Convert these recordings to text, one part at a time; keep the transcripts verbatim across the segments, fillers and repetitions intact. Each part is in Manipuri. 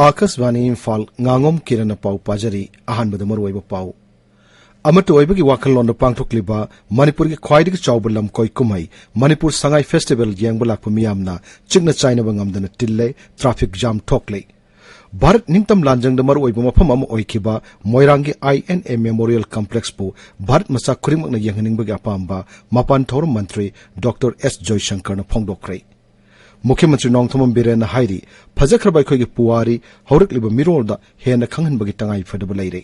ꯑꯥꯀꯥꯁꯕꯥꯅꯤ ꯏꯝꯐꯥꯜ, ꯉꯥꯉꯣꯝ ꯀꯤꯔꯟꯅ ꯄꯥꯎ ꯄꯥꯖꯔꯤ꯫ ꯑꯍꯥꯟꯕꯗ ꯃꯔꯨꯑꯣꯏꯕ ꯄꯥꯎ꯫ ꯑꯃꯠꯇ ꯑꯣꯏꯕꯒꯤ ꯋꯥꯈꯜꯂꯣꯟꯗ ꯄꯥꯡꯊꯣꯛꯂꯤꯕ ꯃꯅꯤꯄꯨꯔꯒꯤ ꯈ꯭ꯋꯥꯏꯗꯒꯤ ꯆꯥꯎꯕ ꯂꯝꯀꯣꯏ ꯀꯨꯝꯍꯩ ꯃꯅꯤꯄꯨꯔ ꯁꯉꯥꯏ ꯐꯦꯁꯇꯤꯚꯦꯜ ꯌꯦꯡꯕ ꯂꯥꯛꯄ ꯃꯤꯌꯥꯝꯅ ꯆꯤꯛꯅ ꯆꯥꯏꯅꯕ ꯉꯝꯗꯅ ꯇꯤꯜꯂꯦ, ꯇ꯭ꯔꯥꯐꯤꯛ ꯖꯥꯝ ꯊꯣꯛꯂꯦ꯫ ꯚꯥꯔꯠ ꯅꯤꯡꯇꯝ ꯂꯥꯟꯖꯪꯗ ꯃꯔꯨꯑꯣꯏꯕ ꯃꯐꯝ ꯑꯃ ꯑꯣꯏꯈꯤꯕ ꯃꯣꯏꯔꯥꯡꯒꯤ ꯑꯥꯏ ꯑꯦꯟ ꯑꯦ ꯃꯦꯃꯣꯔꯤꯌꯦꯜ ꯀꯝꯄ꯭ꯂꯦꯛꯁꯄꯨ ꯚꯥꯔꯠ ꯃꯆꯥ ꯈꯨꯗꯤꯡꯃꯛꯅ ꯌꯦꯡꯍꯟꯅꯤꯡꯕꯒꯤ ꯑꯄꯥꯝꯕ ꯃꯄꯥꯟ ꯊꯧꯔꯝ ꯃꯟꯇ꯭ꯔꯤ ꯗꯣꯛꯇꯔ ꯑꯦꯁ ꯖꯣꯏꯁꯪꯀꯔꯅ ꯐꯣꯡꯗꯣꯛꯈ꯭ꯔꯦ꯫ ꯃꯨꯈ꯭ꯌ ꯃꯟꯇ꯭ꯔꯤ ꯅꯣꯡꯊꯣꯝꯕꯝ ꯕꯤꯔꯦꯟꯅ ꯍꯥꯏꯔꯤ, ꯐꯖꯈ꯭ꯔꯕ ꯑꯩꯈꯣꯏꯒꯤ ꯄꯨꯋꯥꯔꯤ ꯍꯧꯔꯛꯂꯤꯕ ꯃꯤꯔꯣꯜꯗ ꯍꯦꯟꯅ ꯈꯪꯍꯟꯕꯒꯤ ꯇꯉꯥꯏ ꯐꯗꯕ ꯂꯩꯔꯦ꯫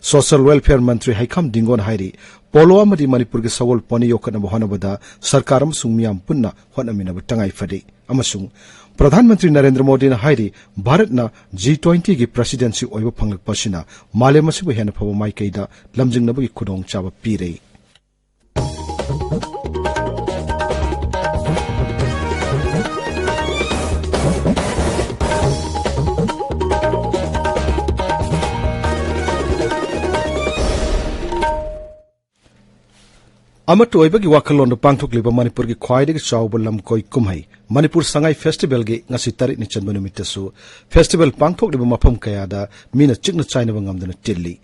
ꯁꯣꯁꯤꯌꯦꯜ ꯋꯦꯜꯐꯤꯌꯔ ꯃꯟꯇ꯭ꯔꯤ ꯍꯩꯈꯥꯝ ꯗꯤꯡꯒꯣꯟ ꯍꯥꯏꯔꯤ, ꯄꯣꯂꯣ ꯑꯃꯗꯤ ꯃꯅꯤꯄꯨꯔꯒꯤ ꯁꯒꯣꯜ ꯄꯣꯅꯤ ꯌꯣꯛꯈꯠꯅꯕ ꯍꯣꯠꯅꯕꯗ ꯁꯔꯀꯥꯔ ꯑꯃꯁꯨꯡ ꯃꯤꯌꯥꯝ ꯄꯨꯟꯅ ꯍꯣꯠꯅꯃꯤꯟꯅꯕ ꯇꯉꯥꯏ ꯐꯗꯦ꯫ ꯑꯃꯁꯨꯡ ꯄ꯭ꯔꯙꯥꯟ ꯃꯟꯇ꯭ꯔꯤ ꯅꯔꯦꯟꯗ꯭ꯔ ꯃꯣꯗꯤꯅ ꯍꯥꯏꯔꯤ, ꯚꯥꯔꯠꯅ ꯖꯤ ꯇ꯭ꯋꯦꯟꯇꯤꯒꯤ ꯄ꯭ꯔꯁꯤꯗꯦꯟꯁꯤ ꯑꯣꯏꯕ ꯐꯪꯂꯛꯄ ꯑꯁꯤꯅ ꯃꯥꯂꯦꯝ ꯑꯁꯤꯕꯨ ꯍꯦꯟꯅ ꯐꯕ ꯃꯥꯏꯀꯩꯗ ꯂꯝꯖꯤꯡꯅꯕꯒꯤ ꯈꯨꯗꯣꯡꯆꯥꯕ ꯄꯤꯔꯦ꯫ ꯑꯃꯠꯇ ꯑꯣꯏꯕꯒꯤ ꯋꯥꯈꯜꯂꯣꯟꯗ ꯄꯥꯡꯊꯣꯛꯂꯤꯕ ꯃꯅꯤꯄꯨꯔꯒꯤ ꯈ꯭ꯋꯥꯏꯗꯒꯤ ꯆꯥꯎꯕ ꯂꯝꯀꯣꯏ ꯀꯨꯝꯍꯩ ꯃꯅꯤꯄꯨꯔ ꯁꯉꯥꯏ ꯐꯦꯁꯇꯤꯚꯦꯜꯒꯤ ꯉꯁꯤ ꯇꯔꯦꯠꯅꯤ ꯆꯟꯕ ꯅꯨꯃꯤꯠꯇꯁꯨ ꯐꯦꯁꯇꯤꯚꯦꯜ ꯄꯥꯡꯊꯣꯛꯂꯤꯕ ꯃꯐꯝ ꯀꯌꯥꯗ ꯃꯤꯅ ꯆꯤꯛꯅ ꯆꯥꯏꯅꯕ ꯉꯝꯗꯅ ꯇꯤꯜꯂꯤ꯫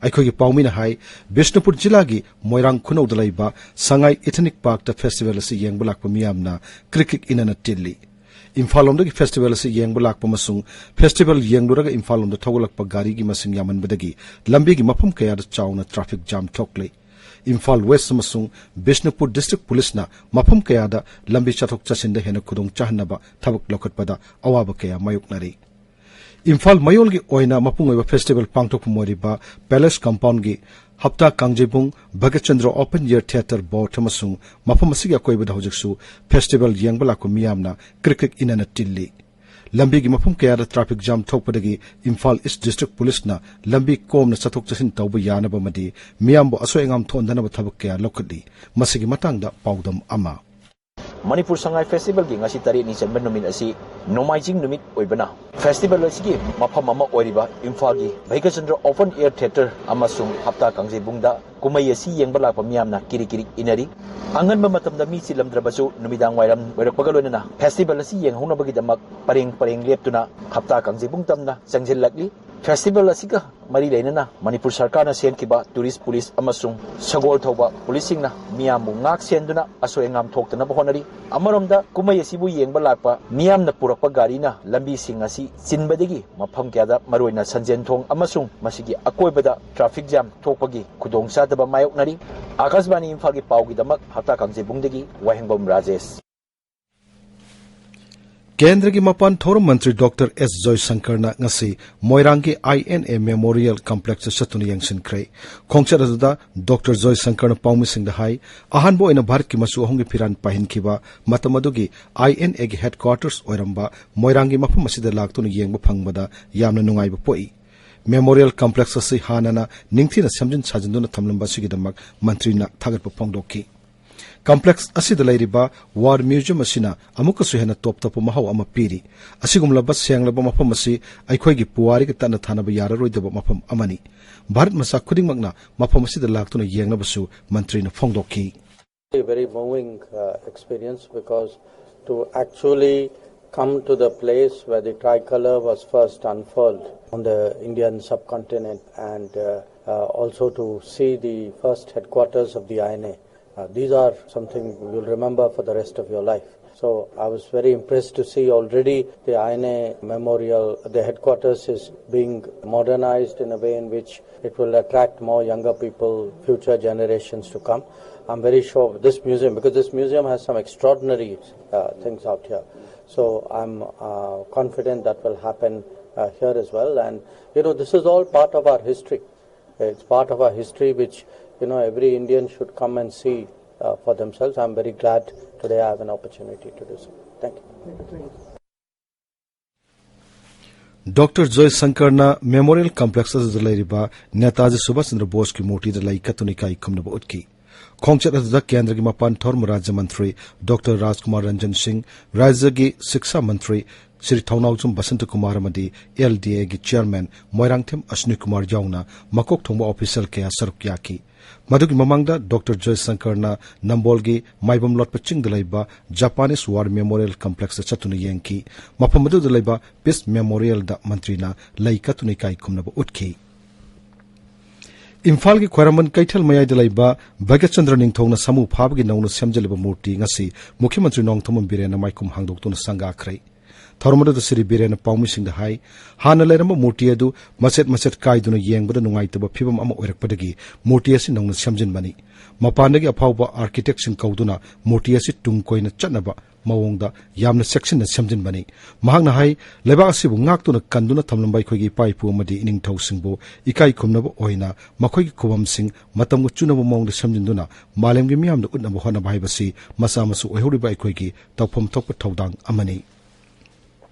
ꯑꯩꯈꯣꯏꯒꯤ ꯄꯥꯎꯃꯤꯅ ꯍꯥꯏ, ꯕꯤꯁꯅꯨꯄꯨꯔ ꯖꯤꯂꯥꯒꯤ ꯃꯣꯏꯔꯥꯡ ꯈꯨꯅꯧꯗ ꯂꯩꯕ ꯁꯉꯥꯏ ꯏꯊꯅꯤꯛ ꯄꯥꯔꯛꯇ ꯐꯦꯁꯇꯤꯚꯦꯜ ꯑꯁꯤ ꯌꯦꯡꯕ ꯂꯥꯛꯄ ꯃꯤꯌꯥꯝꯅ ꯀ꯭ꯔꯤꯛ ꯀ꯭ꯔꯤꯛ ꯏꯅꯅ ꯇꯤꯜꯂꯤ꯫ ꯏꯝꯐꯥꯜ ꯂꯣꯝꯗꯒꯤ ꯐꯦꯁꯇꯤꯚꯦꯜ ꯑꯁꯤ ꯌꯦꯡꯕ ꯂꯥꯛꯄ ꯑꯃꯁꯨꯡ ꯐꯦꯁꯇꯤꯚꯦꯜ ꯌꯦꯡꯂꯨꯔꯒ ꯏꯝꯐꯥꯜ ꯂꯣꯝꯗ ꯊꯧꯒꯠꯂꯛꯄ ꯒꯥꯔꯤꯒꯤ ꯃꯁꯤꯡ ꯌꯥꯝꯃꯟꯕꯗꯒꯤ ꯂꯝꯕꯤꯒꯤ ꯃꯐꯝ ꯀꯌꯥꯗ ꯆꯥꯎꯅ ꯇ꯭ꯔꯥꯐꯤꯛ ꯖꯥꯝ ꯊꯣꯛꯂꯦ꯫ ꯏꯝꯐꯥꯜ ꯋꯦꯁ ꯑꯃꯁꯨꯡ ꯕꯤꯁꯅꯨꯄꯨꯔ ꯗꯤꯁꯇ꯭ꯔꯤꯛ ꯄꯨꯂꯤꯁꯅ ꯃꯐꯝ ꯀꯌꯥꯗ ꯂꯝꯕꯤ ꯆꯠꯊꯣꯛ ꯆꯠꯁꯤꯟꯗ ꯍꯦꯟꯅ ꯈꯨꯗꯣꯡ ꯆꯥꯍꯟꯅꯕ ꯊꯕꯛ ꯂꯧꯈꯠꯄꯗ ꯑꯋꯥꯕ ꯀꯌꯥ ꯃꯥꯌꯣꯛꯅꯔꯤ꯫ ꯏꯝꯐꯥꯜ ꯃꯌꯣꯜꯒꯤ ꯑꯣꯏꯅ ꯃꯄꯨꯡ ꯑꯣꯏꯕ ꯐꯦꯁꯇꯤꯚꯦꯜ ꯄꯥꯡꯊꯣꯛꯐꯝ ꯑꯣꯏꯔꯤꯕ ꯄꯦꯂꯦꯁ ꯀꯝꯄꯥꯎꯟꯒꯤ Hapta Kangjeibung Bhagat Chandra open air theatre ꯕꯣꯠ ꯑꯃꯁꯨꯡ ꯃꯐꯝ ꯑꯁꯤꯒꯤ ꯑꯀꯣꯏꯕꯗ ꯍꯧꯖꯤꯛꯁꯨ ꯐꯦꯁꯇꯤꯚꯦꯜ ꯌꯦꯡꯕ ꯂꯥꯛꯄ ꯃꯤꯌꯥꯝꯅ ꯀ꯭ꯔꯤꯛ ꯀ꯭ꯔꯤꯛ ꯏꯅꯅ ꯇꯤꯜꯂꯤ꯫ ꯂꯝꯕꯤꯒꯤ ꯃꯐꯝ ꯀꯌꯥꯗ ꯇ꯭ꯔꯥꯐꯤꯛ ꯖꯥꯝ ꯊꯣꯛꯄꯗꯒꯤ ꯏꯝꯐꯥꯜ ꯏꯁ ꯗꯤꯁꯇ꯭ꯔꯤꯛ ꯄꯨꯂꯤꯁꯅ ꯂꯝꯕꯤ ꯀꯣꯝꯅ ꯆꯠꯊꯣꯛ ꯆꯠꯁꯤꯟ ꯇꯧꯕ ꯌꯥꯅꯕ ꯑꯃꯗꯤ ꯃꯤꯌꯥꯝꯕꯨ ꯑꯁꯣꯏ ꯑꯉꯥꯝ ꯊꯣꯛꯍꯟꯗꯅꯕ ꯊꯕꯛ ꯀꯌꯥ ꯂꯧꯈꯠꯂꯤ꯫ ꯃꯁꯤꯒꯤ ꯃꯇꯥꯡꯗ ꯄꯥꯎꯗꯝ ꯑꯃ꯫ ꯃꯅꯤꯄꯨꯔ ꯁꯉꯥꯏ ꯐꯦꯁꯇꯤꯚꯦꯜꯒꯤ ꯉꯁꯤ ꯇꯔꯦꯠꯅꯤ ꯆꯟꯕ ꯅꯨꯃꯤꯠ ꯑꯁꯤ ꯅꯣꯡꯃꯥꯏꯖꯤꯡ ꯅꯨꯃꯤꯠ ꯑꯣꯏꯕꯅ, ꯐꯦꯁꯇꯤꯚꯦꯜ ꯑꯁꯤꯒꯤ ꯃꯐꯝ ꯑꯃ ꯑꯣꯏꯔꯤꯕ ꯏꯝꯐꯥꯜꯒꯤ ꯚꯩꯒꯆꯟꯗ꯭ꯔ ꯑꯣꯄꯟ ꯑꯦꯌꯔ ꯊꯤꯌꯦꯇꯔ ꯑꯃꯁꯨꯡ ꯍꯞꯇꯥ ꯀꯥꯡꯖꯩꯕꯨꯡꯗ ꯀꯨꯝꯍꯩ ꯑꯁꯤ ꯌꯦꯡꯕ ꯂꯥꯛꯄ ꯃꯤꯌꯥꯝꯅ ꯀꯤꯔꯤ ꯀꯤꯔꯤ ꯏꯅꯔꯤ꯫ ꯑꯉꯟꯕ ꯃꯇꯝꯗ ꯃꯤ ꯆꯤꯜꯂꯝꯗ꯭ꯔꯕꯁꯨ, ꯅꯨꯃꯤꯗꯥꯡ ꯋꯥꯏꯔꯝ ꯑꯣꯏꯔꯛꯄꯒ ꯂꯣꯏꯅꯅ ꯐꯦꯁꯇꯤꯚꯦꯜ ꯑꯁꯤ ꯌꯦꯡꯍꯧꯅꯕꯒꯤꯗꯃꯛ ꯄꯔꯦꯡ ꯄꯔꯦꯡ ꯂꯦꯞꯇꯨꯅ ꯍꯞꯇꯥ ꯀꯥꯡꯖꯩꯕꯨꯡ ꯇꯝꯅ ꯆꯪꯁꯤꯜꯂꯛꯂꯤ꯫ ꯐꯦꯁꯇꯤꯚꯦꯜ ꯑꯁꯤꯒ ꯃꯔꯤ ꯂꯩꯅꯅ ꯃꯅꯤꯄꯨꯔ ꯁꯔꯀꯥꯔꯅ ꯁꯦꯝꯈꯤꯕ ꯇꯨꯔꯤꯁ ꯄꯨꯂꯤꯁ ꯑꯃꯁꯨꯡ ꯁꯒꯣꯜ ꯊꯧꯕ ꯄꯨꯂꯤꯁꯁꯤꯡꯅ ꯃꯤꯌꯥꯝꯕꯨ ꯉꯥꯛ ꯁꯦꯟꯗꯨꯅ ꯑꯁꯣꯏ ꯑꯉꯥꯝ ꯊꯣꯛꯇꯅꯕ ꯍꯣꯠꯅꯔꯤ꯫ ꯑꯃꯔꯣꯝꯗ, ꯀꯨꯝꯍꯩ ꯑꯁꯤꯕꯨ ꯌꯦꯡꯕ ꯂꯥꯛꯄ ꯃꯤꯌꯥꯝꯅ ꯄꯨꯔꯛꯄ ꯒꯥꯔꯤꯅ ꯂꯝꯕꯤꯁꯤꯡ ꯑꯁꯤ ꯆꯤꯟꯕꯗꯒꯤ ꯃꯐꯝ ꯀꯌꯥꯗ, ꯃꯔꯨꯑꯣꯏꯅ ꯁꯟꯖꯦꯟ ꯊꯣꯡ ꯑꯃꯁꯨꯡ ꯃꯁꯤꯒꯤ ꯑꯀꯣꯏꯕꯗ ꯇ꯭ꯔꯥꯐꯤꯛ ꯖꯥꯝ ꯊꯣꯛꯄꯒꯤ ꯈꯨꯗꯣꯡꯆꯥꯗꯕ ꯃꯥꯌꯣꯛꯅꯔꯤ꯫ ꯑꯥꯀꯥꯁꯕꯥꯅꯤ ꯏꯝꯐꯥꯜꯒꯤ ꯄꯥꯎꯒꯤꯗꯃꯛ ꯍꯞꯇꯥ ꯀꯥꯡꯖꯩꯕꯨꯡꯗꯒꯤ ꯋꯥꯍꯦꯡꯕꯝ ꯔꯥꯖꯦꯁ꯫ ꯀꯦꯟꯗ꯭ꯔꯒꯤ ꯃꯄꯥꯟ ꯊꯧꯔꯝ ꯃꯟꯇ꯭ꯔꯤ ꯗꯣꯛꯇꯔ ꯑꯦꯁ ꯖꯣꯏꯁꯪꯀꯔꯅ ꯉꯁꯤ ꯃꯣꯏꯔꯥꯡꯒꯤ ꯑꯥꯏ ꯑꯦꯟ ꯑꯦ ꯃꯦꯃꯣꯔꯤꯌꯦꯜ ꯀꯝꯄ꯭ꯂꯦꯛꯁꯇ ꯆꯠꯇꯨꯅ ꯌꯦꯡꯁꯤꯟꯈ꯭ꯔꯦ꯫ ꯈꯣꯡꯆꯠ ꯑꯗꯨꯗ ꯗꯣꯛꯇꯔ ꯖꯣꯏꯁꯪꯀꯔꯅ ꯄꯥꯎꯃꯤꯁꯤꯡꯗ ꯍꯥꯏ, ꯑꯍꯥꯟꯕ ꯑꯣꯏꯅ ꯚꯥꯔꯠꯀꯤ ꯃꯆꯨ ꯑꯍꯨꯝꯒꯤ ꯐꯤꯔꯥꯟ ꯄꯥꯏꯍꯟꯈꯤꯕ ꯃꯇꯝ ꯑꯗꯨꯒꯤ ꯑꯥꯏ ꯑꯦꯟ ꯑꯦꯒꯤ ꯍꯦꯗꯀ꯭ꯋꯥꯔꯇꯔꯁ ꯑꯣꯏꯔꯝꯕ ꯃꯣꯏꯔꯥꯡꯒꯤ ꯃꯐꯝ ꯑꯁꯤꯗ ꯂꯥꯛꯇꯨꯅ ꯌꯦꯡꯕ ꯐꯪꯕꯗ ꯌꯥꯝꯅ ꯅꯨꯡꯉꯥꯏꯕ ꯄꯣꯛꯏ꯫ ꯃꯦꯃꯣꯔꯤꯌꯦꯜ ꯀꯝꯄ꯭ꯂꯦꯛꯁ ꯑꯁꯤ ꯍꯥꯟꯅꯅ ꯅꯤꯡꯊꯤꯅ ꯁꯦꯝꯖꯤꯟ ꯁꯥꯖꯤꯟꯗꯨꯅ ꯊꯝꯂꯝꯕ ꯑꯁꯤꯒꯤꯗꯃꯛ ꯃꯟꯇ꯭ꯔꯤꯅ ꯊꯥꯒꯠꯄ ꯐꯣꯡꯗꯣꯛꯈꯤ꯫ ꯀꯝꯄ꯭ꯂꯦꯛꯁ ꯑꯁꯤꯗ ꯂꯩꯔꯤꯕ ꯋꯥꯔ ꯃ꯭ꯌꯨꯖꯤꯌꯝ ꯑꯁꯤꯅ ꯑꯃꯨꯛꯀꯁꯨ ꯍꯦꯟꯅ ꯇꯣꯞ ꯇꯣꯞꯄ ꯃꯍꯥꯎ ꯑꯃ ꯄꯤꯔꯤ꯫ ꯑꯁꯤꯒꯨꯝꯂꯕ ꯁꯦꯡꯂꯕ ꯃꯐꯝ ꯑꯁꯤ ꯑꯩꯈꯣꯏꯒꯤ ꯄꯨꯋꯥꯔꯤꯒ ꯇꯠꯅ ꯊꯥꯅꯕ ꯌꯥꯔꯔꯣꯏꯗꯕ ꯃꯐꯝ ꯑꯃꯅꯤ꯫ ꯚꯥꯔꯠ ꯃꯆꯥ ꯈꯨꯗꯤꯡꯃꯛꯅ ꯃꯐꯝ ꯑꯁꯤꯗ ꯂꯥꯛꯇꯨꯅ ꯌꯦꯡꯅꯕꯁꯨ ꯃꯟꯇ꯭ꯔꯤꯅ ꯐꯣꯡꯗꯣꯛꯈꯤ꯫ A very moving uh, experience, because to actually come to the place where the tricolor was first unfurled on the Indian subcontinent, and uh, uh, also to see the first headquarters of the I N A. Uh, these are something you'll remember for the rest of your life. So I was very impressed to see already the I N A memorial, the headquarters is being modernized in a way in which it will attract more younger people, future generations to come. I'm very sure this museum, because this museum has some extraordinary uh, things out here. So I'm uh, confident that will happen uh, here as well. And, you know, this is all part of our history. It's part of our history which, you know, every Indian should come and see uh, for themselves. I'm very glad today I have an opportunity to do so. Thank you. Doctor ꯖꯣꯏꯁꯪꯀꯔꯅ ꯃꯦꯃꯣꯔꯤꯌꯦꯜ ꯀꯝꯄ꯭ꯂꯦꯛꯁ ꯑꯗꯨꯗ ꯂꯩꯔꯤꯕ ꯅꯦꯇꯥꯖꯤ ꯁꯨꯚꯥꯁ ꯆꯟꯗ꯭ꯔ ꯕꯣꯁꯀꯤ ꯃꯨꯔꯇꯤꯗ ꯂꯩ ꯀꯠꯇꯨꯅ ꯏꯀꯥꯏ ꯈꯨꯝꯅꯕ ꯎꯠꯈꯤ꯫ ꯈꯣꯡꯆꯠ ꯑꯗꯨꯗ ꯀꯦꯟꯗ꯭ꯔꯒꯤ ꯃꯄꯥꯟ ꯊꯧꯔꯝ ꯔꯥꯖ꯭ꯌ ꯃꯟꯇ꯭ꯔꯤ ꯗꯣꯛꯇꯔ ꯔꯥꯖꯀꯨꯃꯥꯔ ꯔꯟꯖꯟ ꯁꯤꯡ, ꯔꯥꯖ꯭ꯌꯒꯤ ꯁꯤꯛꯁꯥ ꯃꯟꯇ꯭ꯔꯤ ꯁ꯭ꯔꯤ ꯊꯧꯅꯥꯎꯖꯝ ꯕꯁꯟꯇ ꯀꯨꯃꯥꯔ ꯑꯃꯗꯤ ꯑꯦꯜ ꯗꯤ ꯑꯦꯒꯤ ꯆꯤꯌꯔꯃꯦꯟ ꯃꯣꯏꯔꯥꯡꯊꯦꯝ ꯑꯁ꯭ꯅꯤ ꯀꯨꯃꯥꯔ ꯌꯥꯎꯅ ꯃꯀꯣꯛ ꯊꯣꯡꯕ ꯑꯣꯐꯤꯁꯤꯌꯦꯜ ꯀꯌꯥ ꯁꯔꯨꯛ ꯌꯥꯈꯤ꯫ ꯃꯗꯨꯒꯤ ꯃꯃꯥꯡꯗ ꯗꯣꯛꯇꯔ ꯖꯌꯁꯪꯀꯔꯅ ꯅꯝꯕꯣꯜꯒꯤ ꯃꯥꯏꯕꯝ ꯂꯣꯠꯄ ꯆꯤꯡꯗ ꯂꯩꯕ ꯖꯄꯥꯅꯤꯁ ꯋꯥꯔ ꯃꯦꯃꯣꯔꯤꯌꯦꯜ ꯀꯝꯄ꯭ꯂꯦꯛꯁꯇ ꯆꯠꯇꯨꯅ ꯌꯦꯡꯈꯤ꯫ ꯃꯐꯝ ꯑꯗꯨꯗ ꯂꯩꯕ ꯄꯤꯁ ꯃꯦꯃꯣꯔꯤꯌꯦꯜꯗ ꯃꯟꯇ꯭ꯔꯤꯅ ꯂꯩ ꯀꯠꯇꯨꯅ ꯏꯀꯥꯏ ꯈꯨꯝꯅꯕ ꯎꯠꯈꯤ꯫ ꯏꯝꯐꯥꯜꯒꯤ ꯈ꯭ꯋꯥꯏꯔꯝꯕꯟ ꯀꯩꯊꯦꯜ ꯃꯌꯥꯏꯗ ꯂꯩꯕ ꯚꯥꯒ꯭ꯌꯆꯟꯗ꯭ꯔ ꯅꯤꯡꯊꯧꯅ ꯁꯥꯃꯨ ꯐꯥꯕꯒꯤ ꯅꯧꯅ ꯁꯦꯝꯖꯤꯜꯂꯕ ꯃꯨꯔꯇꯤ ꯉꯁꯤ ꯃꯨꯈ꯭ꯌ ꯃꯟꯇ꯭ꯔꯤ ꯅꯣꯡꯊꯣꯝꯕꯝ ꯕꯤꯔꯦꯟꯅ ꯃꯥꯏꯈꯨꯝ ꯍꯥꯡꯗꯣꯛꯇꯨꯅ ꯁꯪꯒꯥꯈ꯭ꯔꯦ꯫ ꯊꯧꯔꯝ ꯑꯗꯨꯗ ꯁ꯭ꯔꯤ ꯕꯤꯔꯦꯟꯅ ꯄꯥꯎꯃꯤꯁꯤꯡꯗ ꯍꯥꯏ, ꯍꯥꯟꯅ ꯂꯩꯔꯝꯕ ꯃꯨꯔꯇꯤ ꯑꯗꯨ ꯃꯆꯦꯠ ꯃꯆꯦꯠ ꯀꯥꯏꯗꯨꯅ ꯌꯦꯡꯕꯗ ꯅꯨꯡꯉꯥꯏꯇꯕ ꯐꯤꯕꯝ ꯑꯃ ꯑꯣꯏꯔꯛꯄꯗꯒꯤ ꯃꯨꯔꯇꯤ ꯑꯁꯤ ꯅꯧꯅ ꯁꯦꯝꯖꯤꯟꯕꯅꯤ꯫ ꯃꯄꯥꯟꯗꯒꯤ ꯑꯐꯥꯎꯕ ꯑꯥꯔꯀꯤꯇꯦꯛꯁꯤꯡ ꯀꯧꯗꯨꯅ ꯃꯨꯔꯇꯤ ꯑꯁꯤ ꯇꯨꯡ ꯀꯣꯏꯅ ꯆꯠꯅꯕ ꯃꯑꯣꯡꯗ ꯌꯥꯝꯅ ꯆꯦꯛꯁꯤꯟꯅ ꯁꯦꯝꯖꯤꯟꯕꯅꯤ꯫ ꯃꯍꯥꯛꯅ ꯍꯥꯏ, ꯂꯩꯕꯥꯛ ꯑꯁꯤꯕꯨ ꯉꯥꯛꯇꯨꯅ ꯀꯟꯗꯨꯅ ꯊꯝꯂꯝꯕ ꯑꯩꯈꯣꯏꯒꯤ ꯏꯄꯥ ꯏꯄꯨ ꯑꯃꯗꯤ ꯏꯅꯤꯡꯊꯧꯁꯤꯡꯕꯨ ꯏꯀꯥꯏ ꯈꯨꯝꯅꯕ ꯑꯣꯏꯅ ꯃꯈꯣꯏꯒꯤ ꯈꯨꯕꯝꯁꯤꯡ ꯃꯇꯝꯒ ꯆꯨꯅꯕ ꯃꯑꯣꯡꯗ ꯁꯦꯝꯖꯤꯟꯗꯨꯅ ꯃꯥꯂꯦꯝꯒꯤ ꯃꯤꯌꯥꯝꯗ ꯎꯠꯅꯕ ꯍꯣꯠꯅꯕ ꯍꯥꯏꯕꯁꯤ ꯃꯆꯥ ꯃꯁꯨ ꯑꯣꯏꯍꯧꯔꯤꯕ ꯑꯩꯈꯣꯏꯒꯤ ꯇꯧꯐꯝ ꯊꯣꯛꯄ ꯊꯧꯗꯥꯡ ꯑꯃꯅꯤ꯫